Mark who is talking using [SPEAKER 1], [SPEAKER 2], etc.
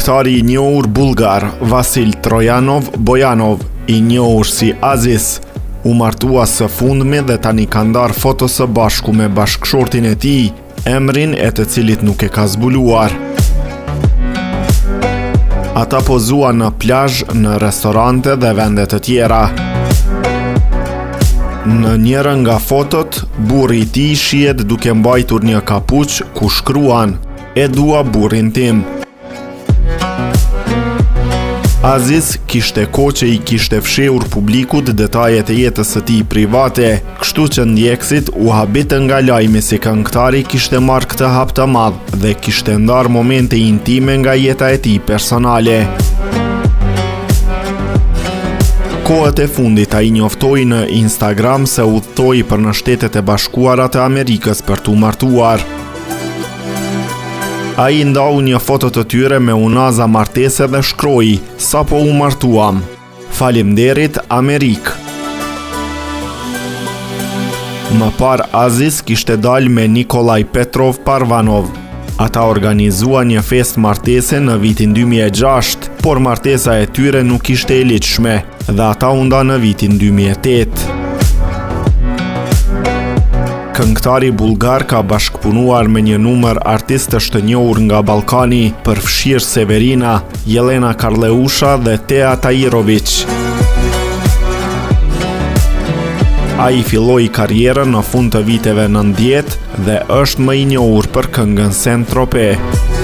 [SPEAKER 1] Këngëtari i njohur bullgar Vasil Trojanov Bojanov, i njohur si Azis, u martua së fundmi dhe tani ka ndarë foto së bashku me bashkëshortin e tij, emrin e të cilit nuk e ka zbuluar. Ata pozuan në plazh, në restorante dhe vende të tjera. Në njërën nga fotot, burri i tij shihet duke mbajtur një kapuç ku shkruan E dua burrin tim. Azis kishte kohë që i kishte fshehur publikut detajet e jetës së tij private, kështu që ndjekësit u habitën nga lajmi se këngëtari kishte marrë këtë hap të madh dhe kishte ndarë momente intime nga jeta e tij personale. Kohët e fundit ai njoftoi në Instagram se udhëtoi për në Shtetet e Bashkuara të Amerikës për t'u martuar. Ai ndau një foto të tyre me unaza martese dhe shkroi, sapo u martuam. Faleminderit Amerikë. Më parë Azis kishte dalë me Nikolaj Petrov Parvanov. Ata organizuan një festë martese në vitin 2006, por martesa e tyre nuk ishte e ligjshme dhe ata u ndanë në vitin 2008. Këngëtari bullgar ka bashkëpunuar me një numër artistësh të njohur nga Ballkani, përfshirë Severina, Jelena Karleusha dhe Tea Tajirović. Ai filloi karrierën në fund të viteve 90 dhe është më i njohur për këngën Saint Tropez.